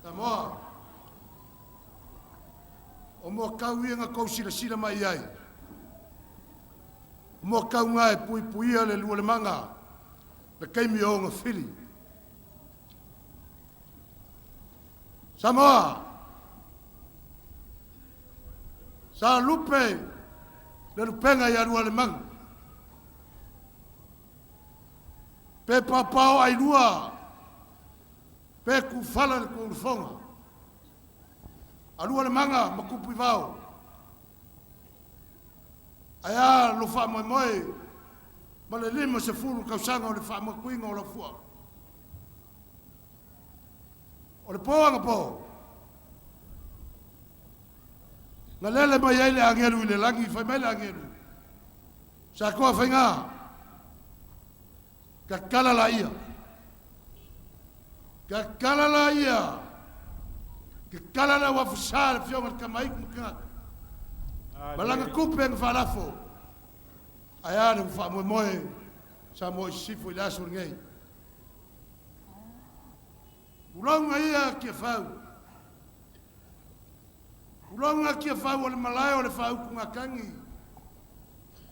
Samoa, o mua kau ia nga kou silasila mai ai. O mua kau nga e puipuia le lualemaga le kaimi o ona fili. Samoa, sa lupe le lupega ia Lualemaga. Pe paopao ailua, pe kufala le kulufoga. A Lualemaga ma kupu i vao. Ae a lo faamoemoe ma le 50 tausaga o le faamakuiga o Laufua. O le po anapo, na lele mai ai le agelu i le lagi, fai mai le agelu, sa toa faiga, tatala laia, tatala laia, tatala le uafu sa le afioga i le Tamaitu ma tagata. Malaga tupe na faalafo, ae a le faamoemoe Samoa i sisifo i le aso lenei. Tulauga ia Tiafau, tulauga Tiafau o le malae o le faautugatagi,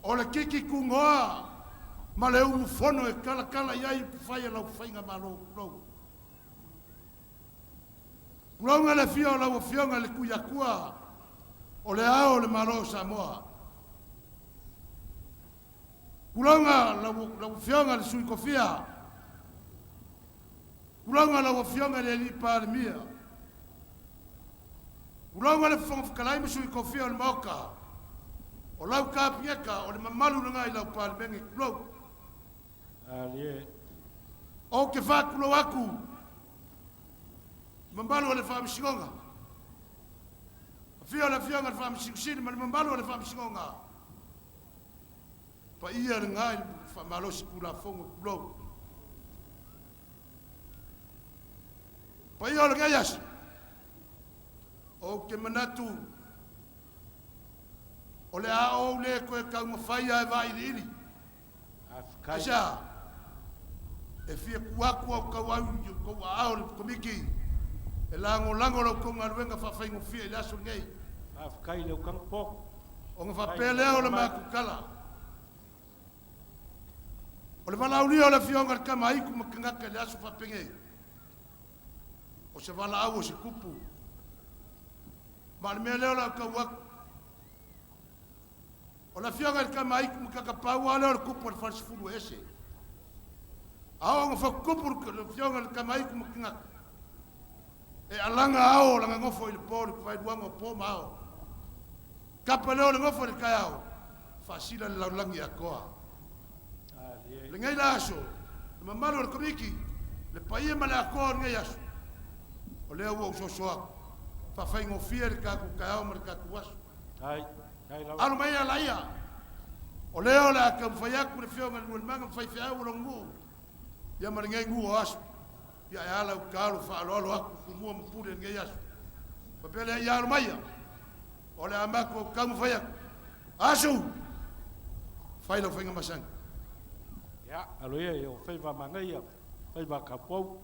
o le titi tugoa ma le umufono e talatala i ai upufai a lau faigamalo. Tulou. Tulauga le afio o lau afioga i le Tuiatua o le ao o le Malo o Samoa. Tulauga lau afioga i le Sui Kofia. Tulauga lau afioga i le Alii Palemia. Tulauga le Fofoga Fetalai ma Sui Kofia o le Maota. O lau Kapeneta o le mamalu lena i lau Palemene, tulou. Ou te faatulou atu mamalu o le Faamasinoga. Afio le afioga i le Faamasino Sili ma le mamalu o le Faamasinoga. Paia lena i le faamalosi Tulafono, tulou. Paia o lenei aso, ou te manatu o le a ou le toe taumafai ae vailiili. Aisea, e fia tu atu au tauau i tou aao le komiti e lagolago la outou galuega faafaigofie i le aso lenei. Faafetai i le ukaga po. Ona faapea lea o le matou tala. O le valaaulia o le afioga i le Tama a Aitu ma tagata i le aso faapenei. O se valaau o se tupu. Ma o le mea lea o le a ou tau atu. O le afioga i le Tama a Aitu ma tagata pau lava lea o le tupu o le falesefulu e ese. A oo ina fatutupu le afioga i le Tama a Aitu ma tagata, e alaga ao o lana nofo i le po i le vailuaga o po ma ao. Tapa lea o le nofo i le taeao, faasila le lalolagi atoa. Lenei la aso, le mamalu o le komiti, le paia ma le atoa o lenei aso, o lea ua ou soso atu, faafaigofie le tatou taeao ma le tatou aso. Alo mai alaia, o lea o le a taumafai atu le afioga i le Lualemaga ma faifeau o lona nuu, ia ma lenei nuu o aso. Ia e ala u talo faaaloalo atu tumua ma pule lenei aso. Faapea lea ia alo maia, o le a matou taumafai atu. Asu! Fai lau faiga masani. Ia, alo ia ia o faiva manaia, faiva kapou.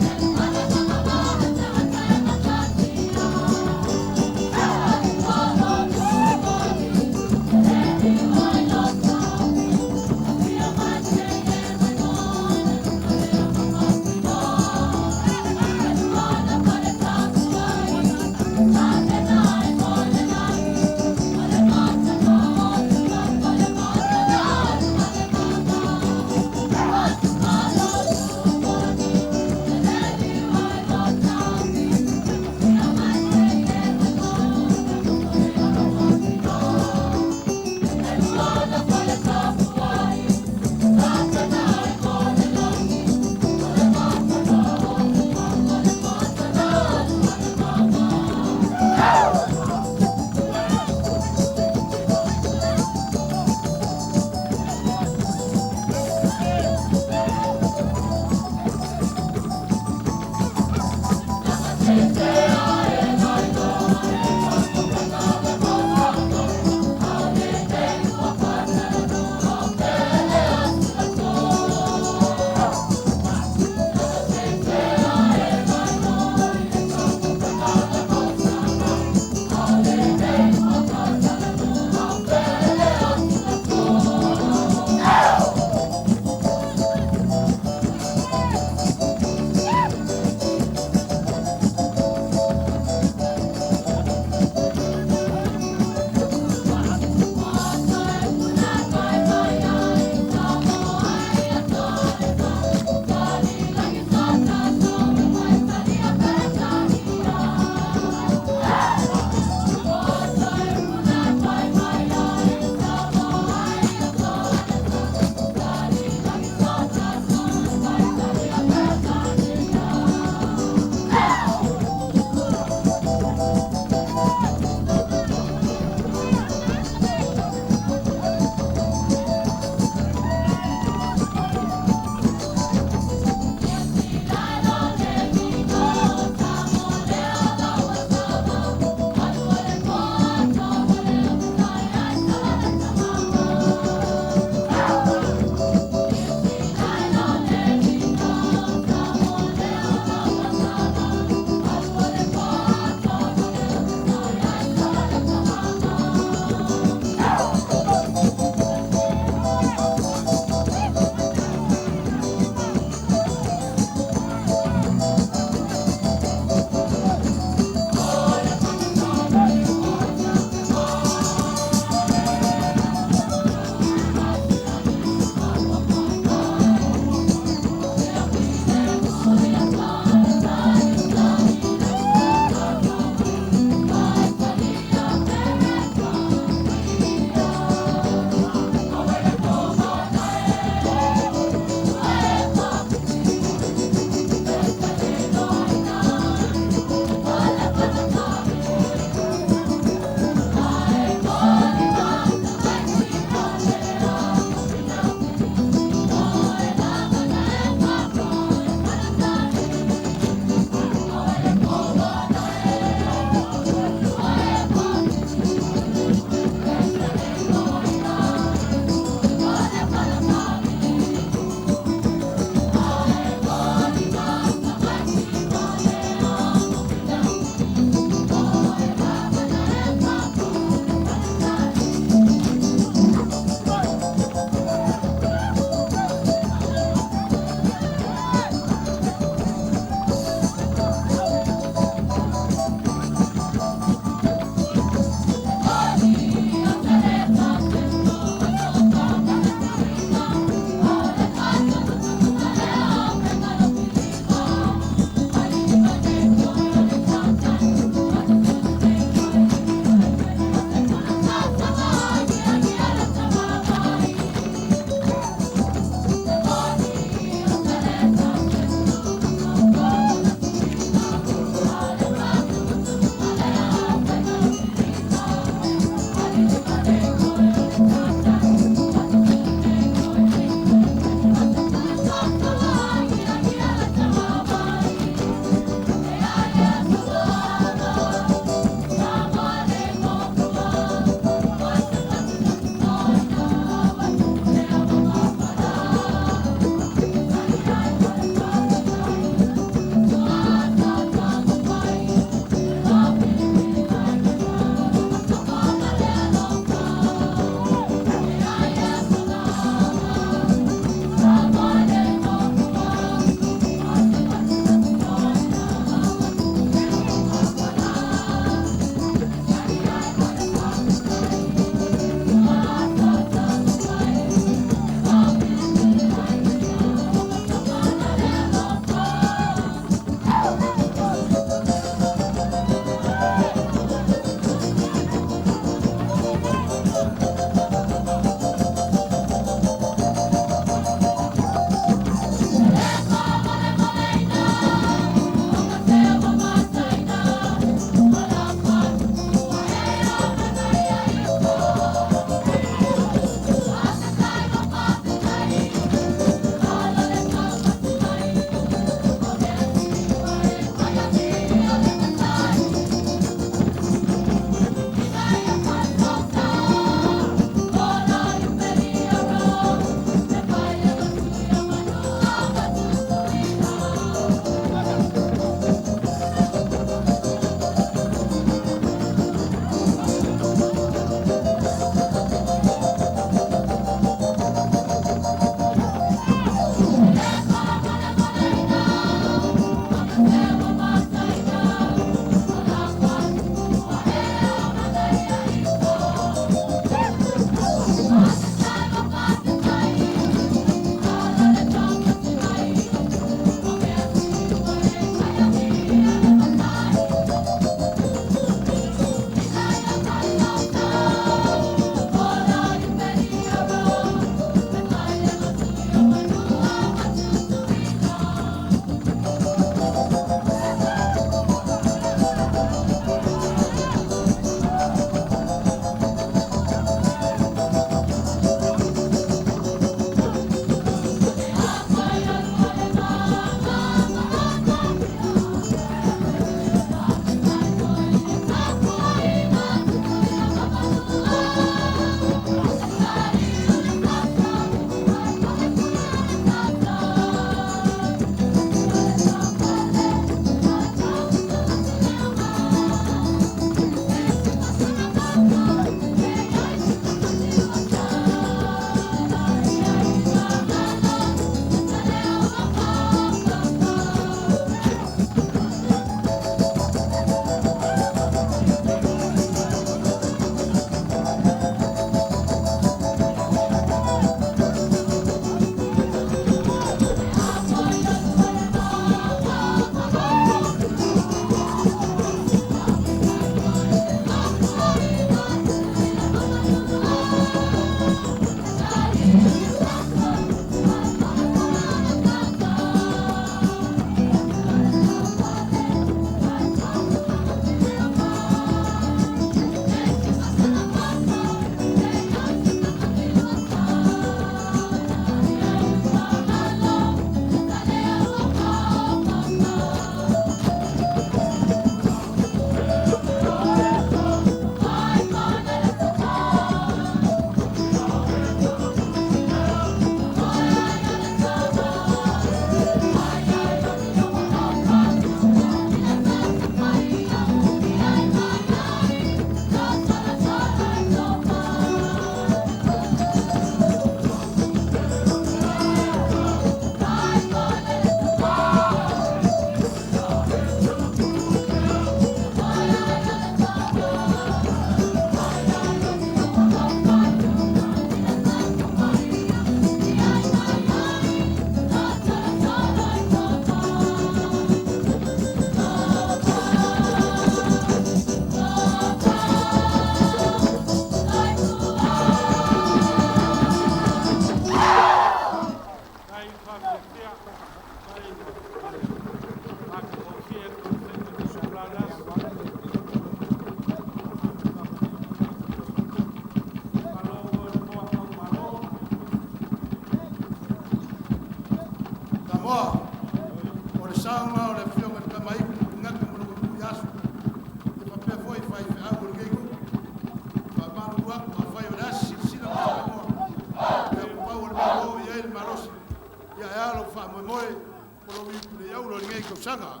Ia e a lou faamoemoe po lou iupule aulo i lenei tausaga.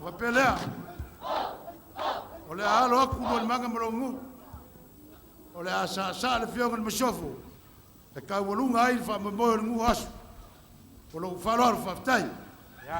O faapea lea, o le a alo atu Lualiimaga ma lou nuu, o le a saasaa le afioga i le Masiofo e taualuga ai le faamoemoe o le nuu o aso. O lou faaaloalo, faafetai. Ia.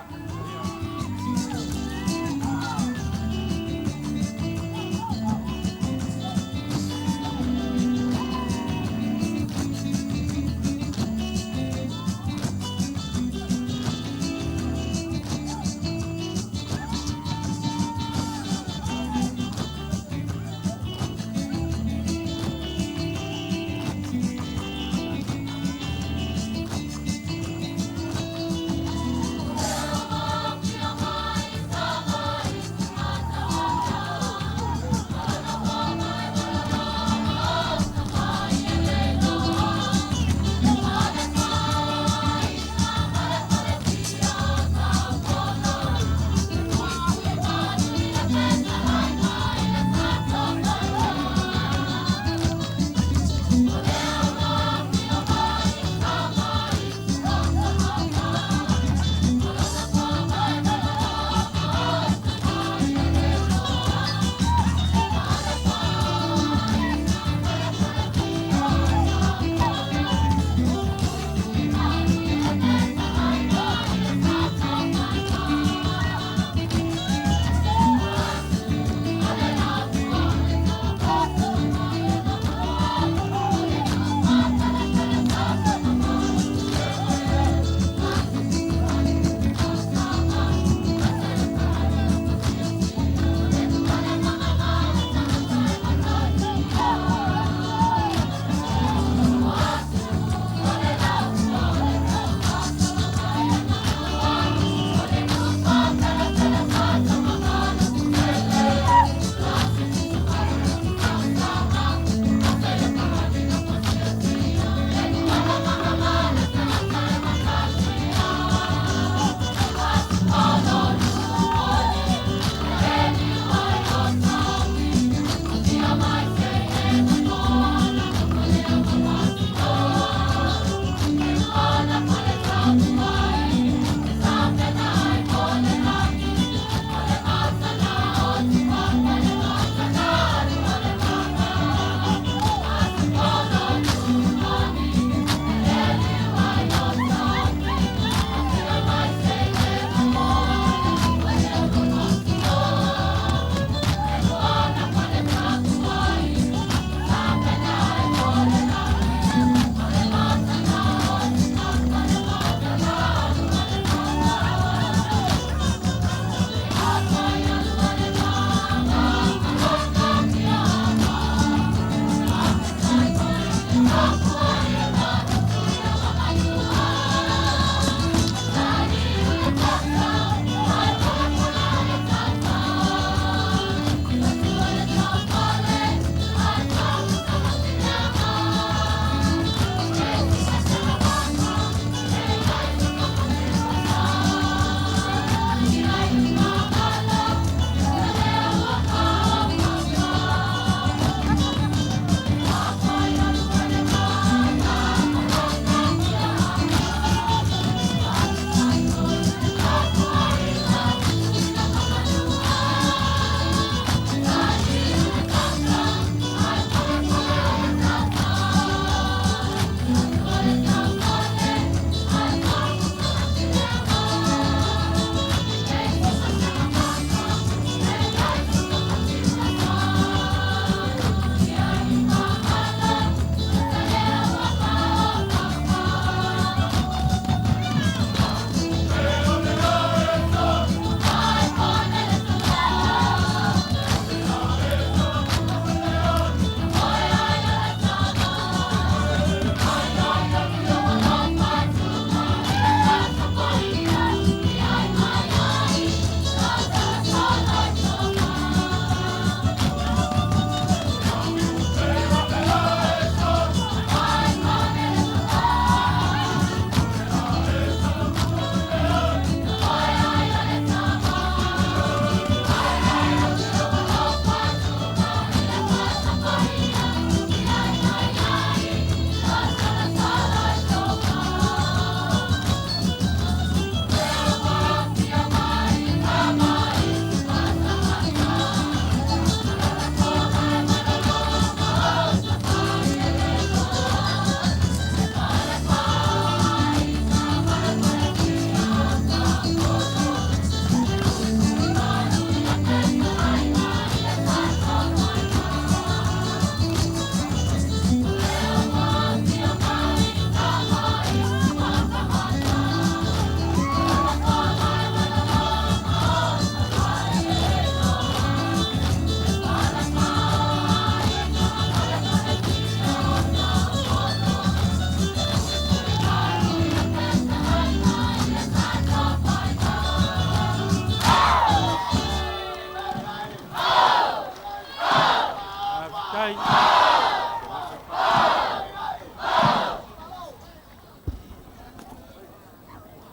Ai.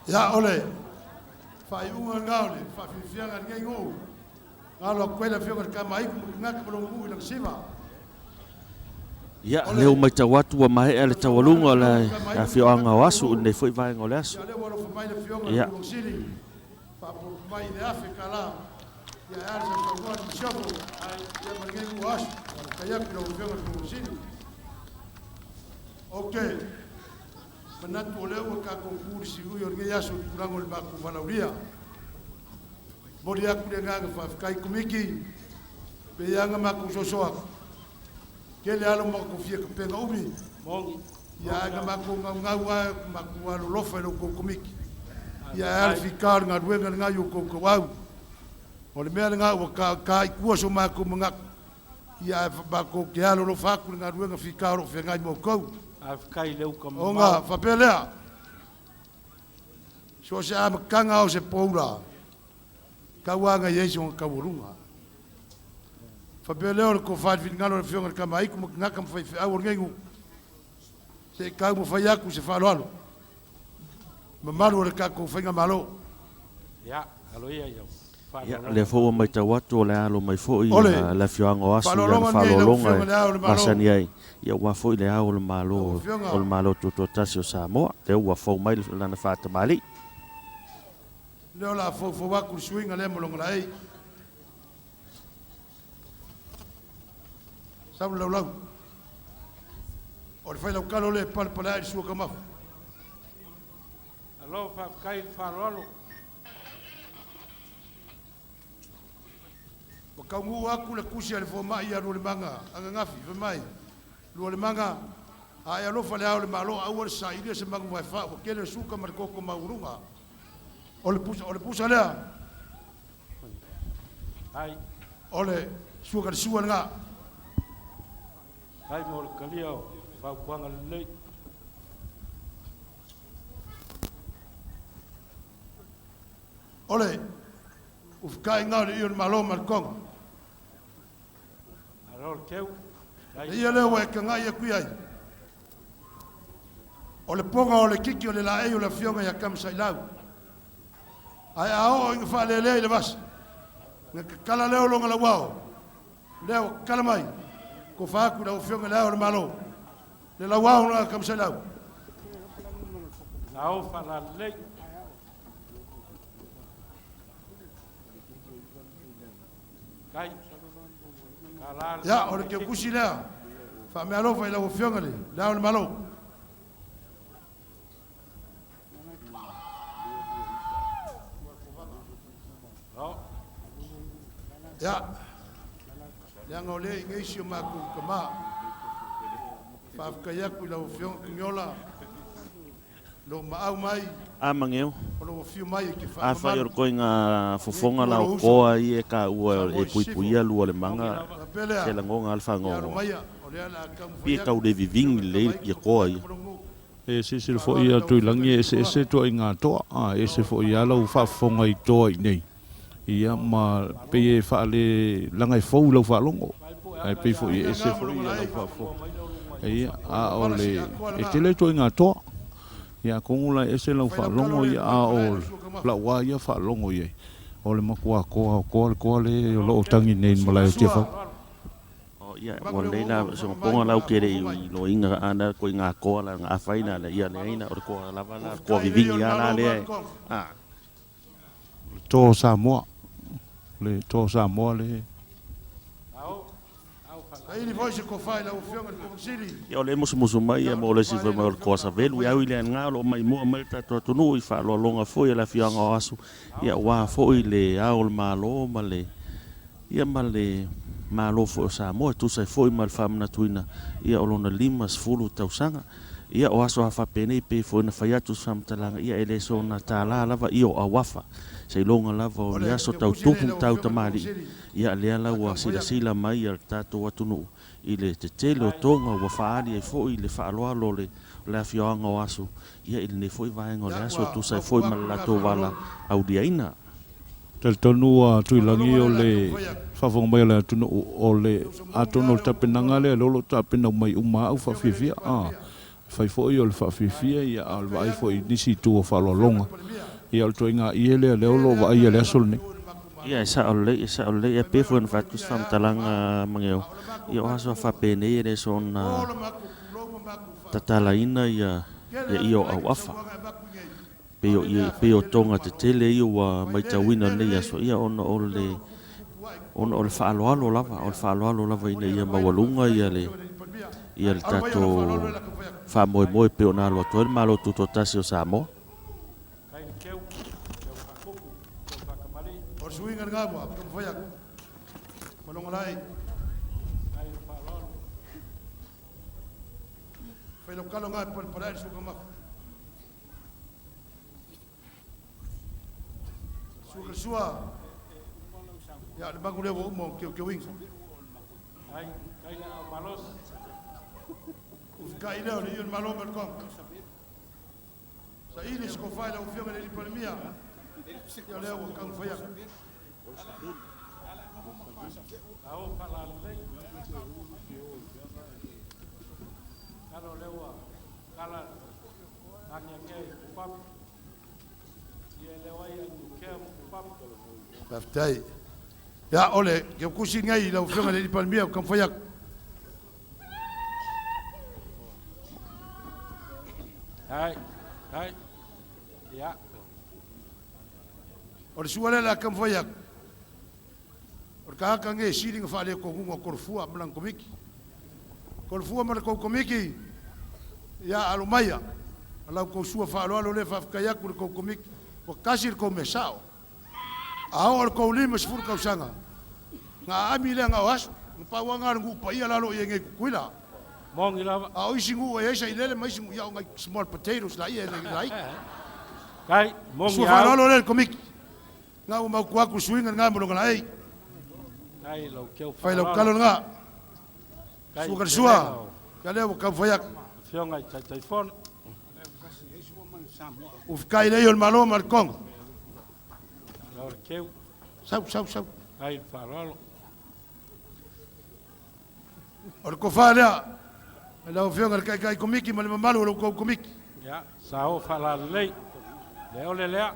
Ia o le faaiuga lena o le faafiafiaga i lenei nuu, na alo atu ai le Afioga i le Tama a Aitu ma Tinata ma lona nuu i Lagasiva. Ia, lea ua matau atu ua maea le taualuga o le afioaga o Asu i lenei foi vaega o le aso. Ia. Manatu o lea ua tatou tu i le siui o lenei aso i le tulaga o le matou valaaulia. Momoli atu le agaga faafetai Komiti, pei lava ona matou soso atu, tele lava lo matou fia tapena umi, ia ae na matou naunau lava matou alolofa i la outou Komiti. Ia ae a le fita o le galuega lena i o outou tauau. O le mea lena ua ta i tua so matou manatu, ia ae matou te alolofa atu i le galuega fita o lo o feagai ma outou. Faafetai i le uka mamao. Ona faapea lea, so o se amataga o se poula, tau lava ina i ai sona taualuga. Faapea lea o le tofa i le finagalo o le Afioga i le Tama a Aitu ma tagata ma faifeau o lenei nuu, se i taumafai atu se faaaloalo mamalu o le tatou Faigamalo. Ia, alo ia i au Ia, lea foi ua matau atu o le a alo mai foi O le le afioaga o Asu i lana faaaloaloga lenei i lau faaaloaloga Afioga i Le Ao o e le Malo. masani ai, ia aua foi le ao o le Malo, Lau o le Afioga Malo Tutoatasi o Samoa, lea ua fou mai lana faatamalii. Lea o le a foufou atu le suiga lea ma lona laei. Sau le laulau. O le failaukalo lea e palepaleae i le sua taumafa. Alo, faafetai i le faaaloalo. Ua taunuu atu le tusi a le fomai ia Lualemaga ananafi, fai mai, Lualemaga, a e alofa i Le Ao o le Malo, aua le sailia se manu vaefa, ua tele le suka ma le toto maualuga. O le pusa, o le pusa lea, Ai, o le suaga le sua lena. ai mo le talia o fautuaga lelei. O le ufukaiga o le i o le Malo ma le Toga. Alo le teu. Ai. Le ia lea ua e tagai atu i ai. O le poga o le kiki o le laei o le afioga ia Tamasailau. Ae a oo ina faalelea i le vasa, na tatala lea o lona lauao, lea ua tatala mai, tofa atu i lau Afioga i Le Ao o le Malo, le lauao na Tamasailau. Na o faalalelei. Kai. Tala le Ia, o le teukusi lea, faameaalofa i lau Afioga i Le Ao o le Malo. No. Ia, leaga o lea i inei si o matou tama. Faafetai atu i lau Afioga Tugiola, lou maau mai, A mageo. o lou afio mai e te Afai o le faamamalu. koiga fofoga Lenei la itu o o lou uso, koa ia e taua Samoa e i sisifo. puipuia lua le maga, Faapea se lea, lagoga a le ia alo fagogo. maia, o lea o le a Pei taumafai e tau atu le le vivigi Afioga i le lelei Tama a Aitu ia ma koa Tugata ia. ma lou nuu. E silasila foi Faaaloalo ia i lau Afioga i Tuilagi le e Tuiatua. eseese ituaiga toa, a e ese foi lava lau faafofoga i toa i inei. Ia ma pei e faale leaga e fou i lau faalogo, ae pei foi Le e ese lena ma foi lona lau laei. faafofoga. Ia, O le a o vala le siaatoa e lena. tele ituaiga toa. Ia atonu la e ese lau Failaukalo faalogo lea e ia, a palepaleae o le sua taumafa. lau lava ia faalogo i ai, o le matua toa o toa le toa lea o lo o tagi nei O i le le suaga malae o sua, Tiafau. O ia, manatu ua lea lelei ua la uma ona se faamama poga ma la o ou le a te le foufou mai. i loiga ana koiga toa la na afai na le ia leai na o le toa lava la toa Ua fekai le ia o vivigi le a la Malo ma lea le e Toga. a Le toa o Samoa, le toa o Samoa le Saili foi se tofa i lau Afioga i le Kovana Sili. Ia o le musumusu mai ia Ia o mo le le tofa isi lea fai i mai lau o le Afioga toa o le a savelu taumafai ia ui atu. le nga o lo o maimoa mai le tatou atunuu i faaaloaloga foi a le afioaga o Asu ia aua foi le Ao o le Malo ma le ia ma le Malo foi o Samoa e tusa ai foi ma le faamanatuina ia o lona 50 tausaga. Ia o aso a faapenei pei foi ona fai atu se faamatalaga ia e le soona tala lava ia o auafa seiloga lava o O ni le aso tau teukusi lea tupu i ma lau tau Afioga i le Kovana tamalii Sili ia lea o la le a ua taumafai atu. silasila mai le tatou atunuu i le tetele o toga ua faaali ai foi le faaaloalo o le o le afioaga o Aso ia i lenei foi vaega o le Ia aso e ua tusa ai foi maopoopo ma atu le le na latou vala faaaloalo. auliaina. Talitonu a Tuilagi Faaaloaloga o lea o le a le taumafai atu. faafofoga mai a le atunuu, o le, atonu o le tapenaga lea, lea o lo o tapena mai uma lava au faafiafia, a, e fai foi o le faafiafia, ia, a o le vaai foi i nisi itu o faaaloaloga, ia, o le ituaiga ie lea, lea o lo o vaaia i le aso lenei. Ia, e sao lelei, e sao lelei. Ia, pei foi ona fai atu se faamatalaga Mageo, ia o aso faapenei e le soona tatalaina ia ia o auafa. Pei o ia, pei o toga tetele ia ua matauina i lenei aso, ia ona o le ona o le faaaloalo lava, o le faaaloalo lava ina ia maualuga ia le ia le tatou faamoemoe e pei ona alo atu ai le Malo Tutoatasi o Samoa. Faafetai. Ia, o le keukusi nei i lau Afioga i le Palemia o taumafai atu. Hai, hai. Ia. O le sua lea o le a taumafai atu. O le tagata nei e sili ona faaletonuga o Kolofua ma lana Komiti. Kolofua ma le tou Komiti, ia alo maia. O lau tou sua faaaloalo lea faafetai atu i le tou Komiti. Ua tasi le tou mea sao. A oo i le tou 50 tausaga, na aami lea na o aso. Na pau lava na o le nuu paia la o lo o i ai nei i Tutuila. Moni lava. A o isi nuu e i ai sailele ma isi nuu, ia o nai small potatoes laia e le laiti. Kai, moni Sua au. faaaloalo lea i le Komiti. Na ua mautu atu le suiga lena mo lona laei. Kai lau keu Fai lau faaaloalo. talo lena. Kai Sua ka le te sua. lena o Ia lea ua taumafai atu. Afioga i Taitaifono. Ua fekai lea o le Malo ma le Kongo. Lau le keu. Sau, sau, sau. Kai le faaaloalo. O le tofa lea, lau Afioga i le Taitai Komiti ma le mamalu o lau tou Komiti. Ia, sa o faalalelei. Le ole lea.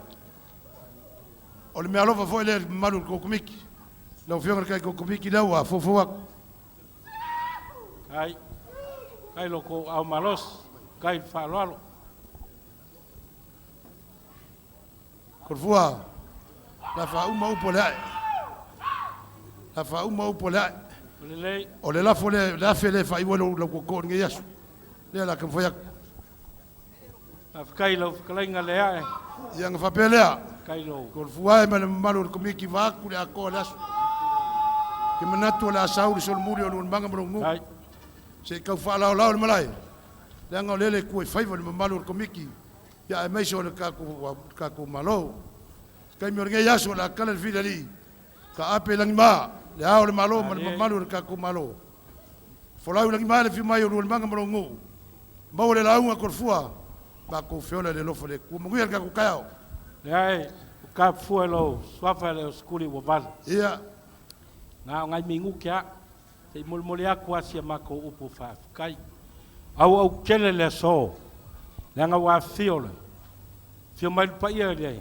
O le mea alofa foi lea i le mamalu o le tou Komiti. Lau Afioga i le Taitai Komiti lea ua foufou atu. Kai, kai lo kou au malosi. Kai le faaaloalo. Kolofua, la faauma upu o le ae. La faauma upu o le ae. O lelei. O le lafo lea, le afe lea e faaiu ai lau tootoo i lenei aso. Lea o le a taumafai atu. Faafetai i lau fetalaiga le ae. Ia na faapea lea. Kai lou. Kolofua e ma le mamalu o le Komiti vaeatu le atoa o le aso. Ke manatu o le a sau le solomuli o Lualemaga ma lou nuu. Kai. Se i tau faalaolao le malae. Leaga o lele e tua i faiva le mamalu o le Komiti. Ia aemaise o le tatou Malo. Se taimi o lenei aso o le a tala le filialii. Ka ape i lagima le ao o le Malo ma le mamalu o le tatou Malo. Folau i lagima le fiu mai o Lualemaga ma lou nuu. Maua le lauga Kolofua. Matou feola i le alofa o le Atua. Manuia le tatou taeao. Le ae, o ka fua lo suafa le o skuli ua vale. Ia. Na o ngai mingu ke a. Te i molimoli aku asia makou upu faafetai. Au au tele le aso. Leaga ua afifio le. Afio mai le paia le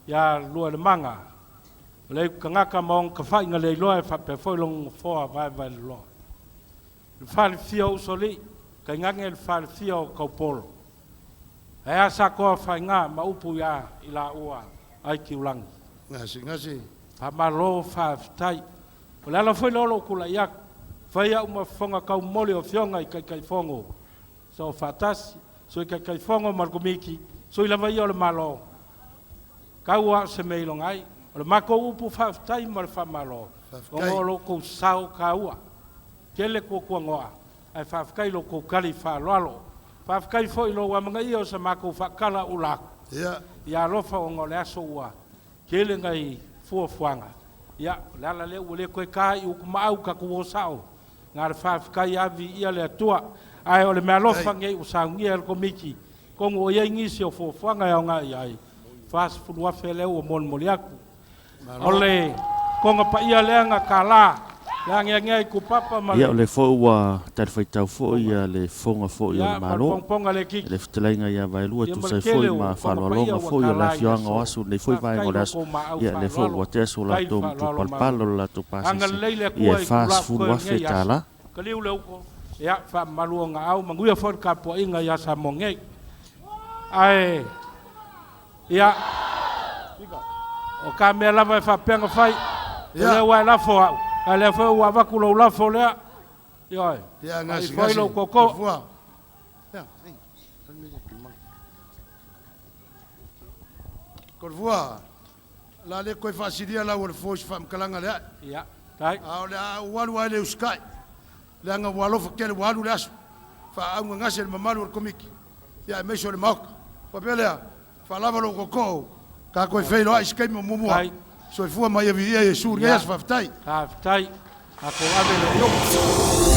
ia Lualemaga. O le tagata ma ona tafa'iga le iloa e faapea foi lona nofoa vaevae loloa. Le falefia o Usoalii, tainane le falefia o Taupolo. Ae a Sakoa faiga ma upu ia i laua ai Kiulagi. Gase, gase. Faamalo faafetai. O le ala foi lea o lou tula'i atu. Fai a'u ma fofoga taumoli o afioga i Taitaifono. So faatasi, Sui Taitaifono ma le Komiti, sui lava ia o le Malo. Tau a o se mea iloga ai. O le matou upu faafetai ma le faamalo. Faafetai. Ona o lo outou sao taua. Tele tuatuanoa, ae faafetai i lo outou tali faaaloalo. Faafetai foi i lou amanaia o sa matou faatala ula atu. Ia. Ia alofa ona o le aso ua tele nai fuafuaga. Ia, o le ala lea ua le toe ta i utumaau tatou o sao. Na le faafetai ave ia le Atua. Ae o le meaalofa nei ua saunia e le Komiti, atonu o i ai nisi o fuafuaga e aoga i ai, 40,000 lea ua molimoli atu. Malo. O le Koga paia lea na kālā, le ageagea i kupapa ma Ia, le o lea foi ua talifuaitau foi le fofoga foi o ia le ma le Malo pongaponga le i kiki. le fetalaiga ia Vaelua e Ia ma tusa le ai foi tele o ma koga paia faaaloaloga ua foi o le tālā i le afioaga o aso. Aso i lenei foi Faafetai vaega o i le lo aso. outou maau Ia, lea foi faaaloalo, ua tea so faafetai le latou faaaloalo matupalapala malu. o le latou pasese Agalelei le ia Atua e i itula o totoe o $40,000 lenei aso. tala. Kaliu le uto, ia faamamalu ona au, manuia foi le tapuaiga ia Samoa nei. Ae, ia, o ka mea lava e faapea na fai, o lea Ia, ua e lafo au, a o lea foi ua avatu lou lafo lea, ioe, ia fai foi gasegase lou tootoo. Tafua. Ia, Kolofua, la le koe faasilia lau o le fo i se faamatalaga le ae. Ia, tai. A o le a ou alu ai le usikai, leaga ua alofa tele ua alu le aso, faaaugagase le mamalu o le Komiti, ia aemaise o le Maota. Faapea lea, faalava lou tootoo, tatou e feiloai i se taimi o muamua. Tai. Soifua ma ia viia Iesu i lenei Ia. aso, faafetai. Faafetai. Tatou ave le